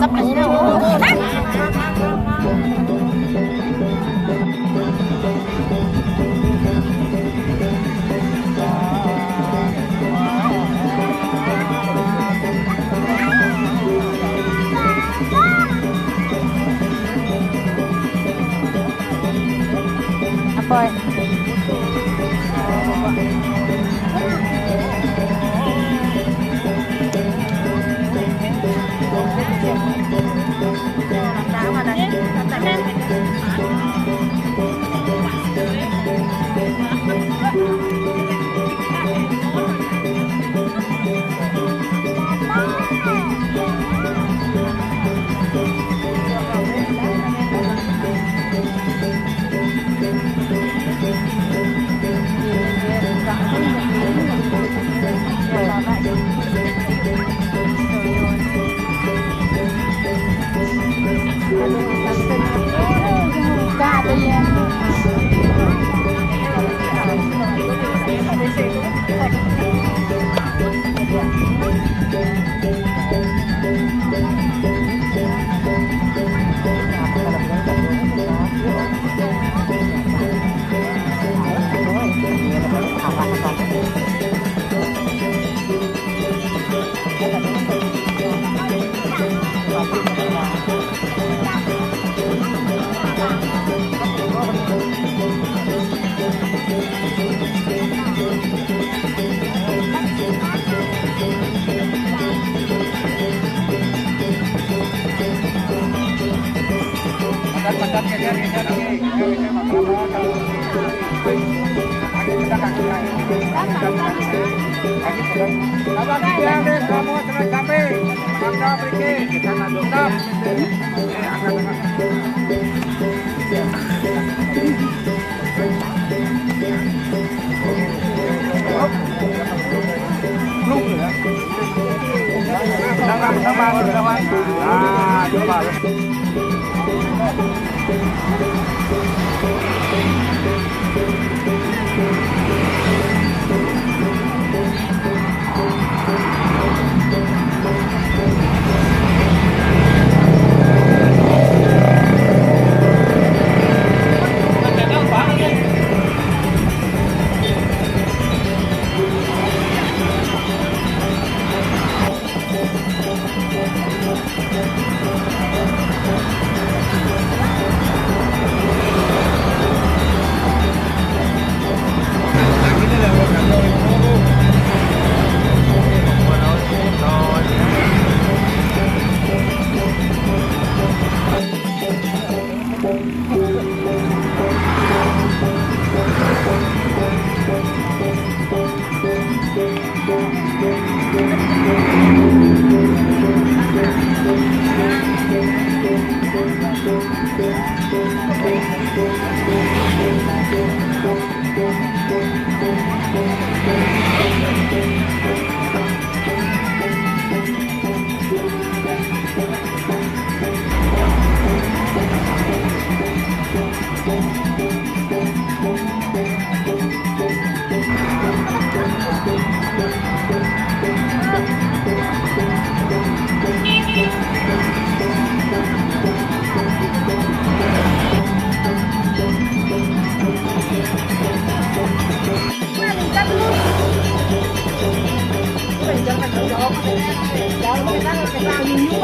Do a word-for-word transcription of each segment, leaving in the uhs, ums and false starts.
Apo?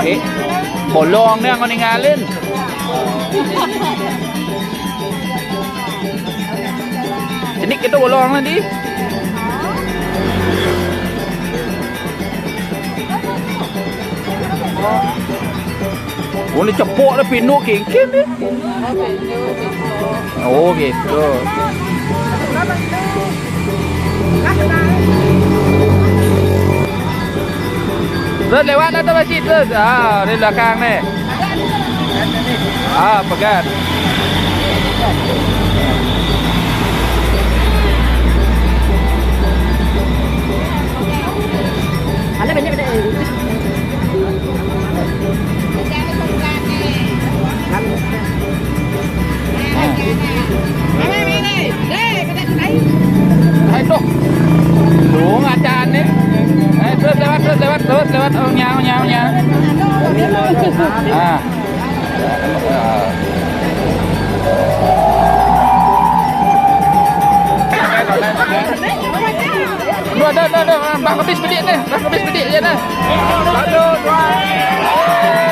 Eh, bolong nih, aku ninggalin. Cenik kita bolong nanti. Oh, ini cepok dah, pinduk kengkeng ni. Oh, gitu. Terus lewat lah tu masjid terus. Ah, di belakang ni. Ah, pegat. Ada banyak, banyak. Hai, tuh. Lu ngacaan nih. Eh, terus lewat. Terus lewat, terus lewat. Oh, nyau, nyau, nyau. Ah. Dua, dua, dua, dua. Bang Kebis bedik ni. Bang Kebis bedik je dah. Satu, dua.